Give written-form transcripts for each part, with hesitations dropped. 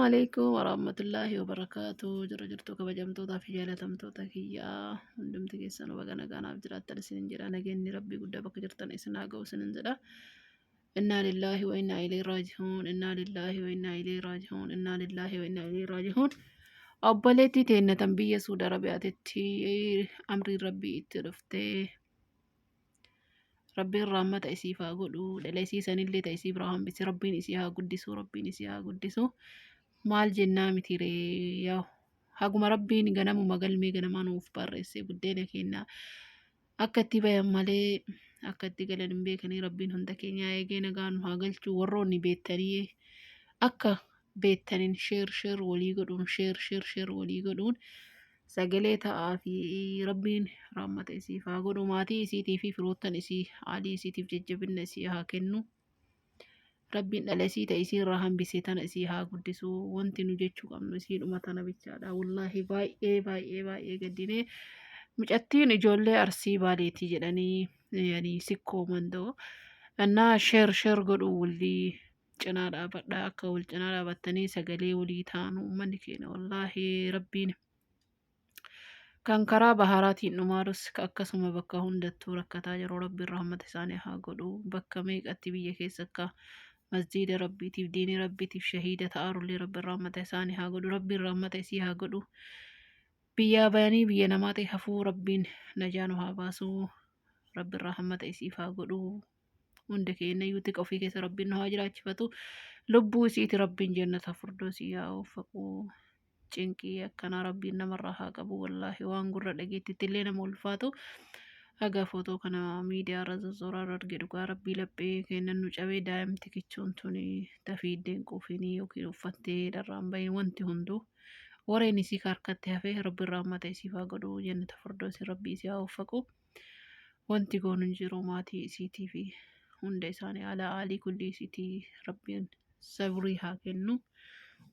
Alaikum warahmatullaahi wabarakaatu. Jira jirtu kabajamtootaa fi jaalatamtoota kiyyaa, hundumti keessan baga nagaanaaf jiraattan isinin jedha. Nageenyi Rabbii guddaa bakka jirtan isin haa ga'u isinin jedha. Innaa lillaahi wa innaa ilayhi raaji'uun. Innaa lillaahi wa innaa ilayhi raaji'uun. Innaa lillaahi wa innaa ilayhi raaji'uun. Obboleettii teenna tan biyya Suudi Arabiyaatitti amriin Rabbii itti dhuftee, Rabbiin rahmata isiif haa godhu. Dhala isii sanillee ta isii biraa hambise Rabbiin isii haa guddisu. Rabbiin isii haa guddisu. Maal jennaa miti ree? Yaa haguma Rabbiin ganamuma galmee ganamaa nuuf barreesse buddeena keenya akka itti bayan malee akka itti galan hin beekanii. Rabbiin hunda keenya eegee nagaa nu haa galchu. Warroonni beektanii akka beektaniin share share walii godhuun, share share share walii godhuun sagalee ta'aa fi Rabbiin rahmata isiif haa godhu. Maatii isiitii fi firoottan isii, haalii isiitiif jajjabinna isii haa kennu. Rabbiin dhala isii ta'e isii irraa hambise tana isii haa guddisu. Wanti nu jechuu qabnu isiidhuma tana bichaadha. Wallaahi baay'ee baay'ee baay'ee gaddine. Mucattiin ijoollee Arsii Baaleetii jedhanii, yani Sikkoo Mandoo. Innaa share share godhu, walii cinaa dhaabadha. Akka wal cinaa dhaabattanii sagalee walii taanu uummanni keenya. Wallaahi Rabbiin kan karaa baharaatiin dhumaarus akkasuma bakka hundattuu rakkataa jiru Rabbiin rahmata isaanii haa godhu. Bakka meeqatti biyya keessa akka masjiida Rabbiitiif, diinii Rabbiitiif shahiida ta'aarullee Rabbiin rahmata isaanii haa godhu. Rabbiin rahmata isii haa godhu. Biyyaa bayanii biyya namaa ta'e hafuu Rabbiin najaa nu haa baasu. Rabbiin rahmata isiif haa godhu. Hunda keenya iyyuu xiqqoo ofii keessa Rabbiin nu haa jiraachifatu. Lubbuu isiiti Rabbiin jannata furdoosii haa uffaqu. Cinqii akkanaa Rabbiin namarraa haa qabu. Wallaahi waan gurra dhageettitti illee nama ulfaatu. Haga footoo kana miidiyaa irra zozzoraa irra arge, dhugaa Rabbii laphee kennan nu cabee. Daa'imti kichuun tuni tafiiddeen quufinii yookiin uffattee dharraan bahin, wanti hunduu wareen isii harkatti hafee. Rabbiin rahmata isiif haa godhu, jannata furdoosii Rabbii isii haa uffaqu. Wanti goonu hin jiru. Maatii isiitii fi hunda isaanii alaa aalii kulli isiitii Rabbiin sabrii haa kennu.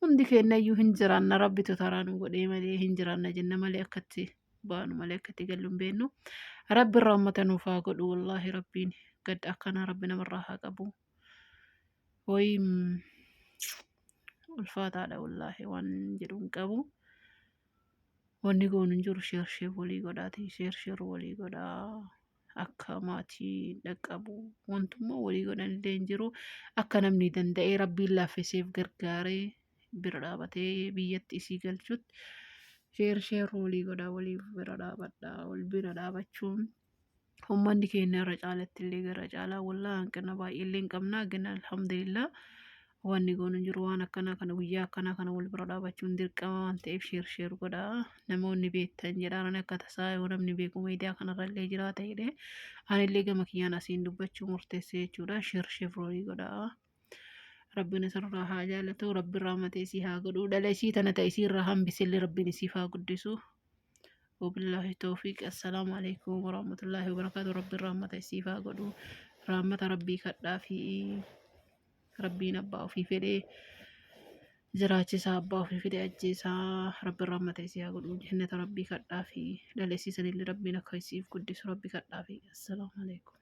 Hundi keenya iyyuu hin jiraanna, Rabbitu taraa nu godhee malee hin jiraanna jenna malee akkatti baanu malee akkatti gallu hin beeknu. Rabbiin rahmata nuuf haa godhu. Wallaahi Rabbiin gadda akkanaa Rabbi namarraa haa qabu. Wayii ulfaataadha, wallaahi waan jedhu hin qabu. Wanni goonu hin jiru. Share share walii godhaati, share share walii godhaa akka maatii dhaqqabu. Wantummaa walii godhan illee hin jiru. Akka namni danda'ee Rabbiin laaffiseef gargaaree bira dhaabatee biyyatti isii galchutti share share walii godhaa, walii bira dhaabadhaa. Wal bira dhaabachuun uummanni keenya irra caalatti illee gara caalaa wallaa hanqina baay'ee illee hin qabna gina. Alhamdulillah, wanni goonu hin jiru. Waan akkanaa kana, guyyaa akkanaa kana wal bira dhaabachuun dirqama waan ta'eef share share godhaa namoonni beektan jedhaan. Akka tasaa yoo namni beeku miidiyaa kanarra illee jiraata jedhee anillee gama kiyyaan asiin dubbachuu murteesse jechuudha. Share share walii godhaa. Rabbiin isirraa haa jaalatu, Rabbiin rahmatee isii haa godhu. Dhala isii tana ta'e isii irraa hambisillee Rabbiin isiif haa guddisu. Wabillahi tawfiiq. Assalaamu alaikum warahmatullaahi wabarakaatu. Rabbiin rahmata isiif haa godhu. Rahmata Rabbii kadhaa fi Rabbiin abbaa ofii fedhee jiraachisaa, abbaa ofii fedhee ajjeesaa. Rabbiin rahmata isii haa godhu. Jannata Rabbii kadhaa fi dhala isii sanillee Rabbiin akka isiif guddisu Rabbi kadhaa fi. Assalaamu alaikum.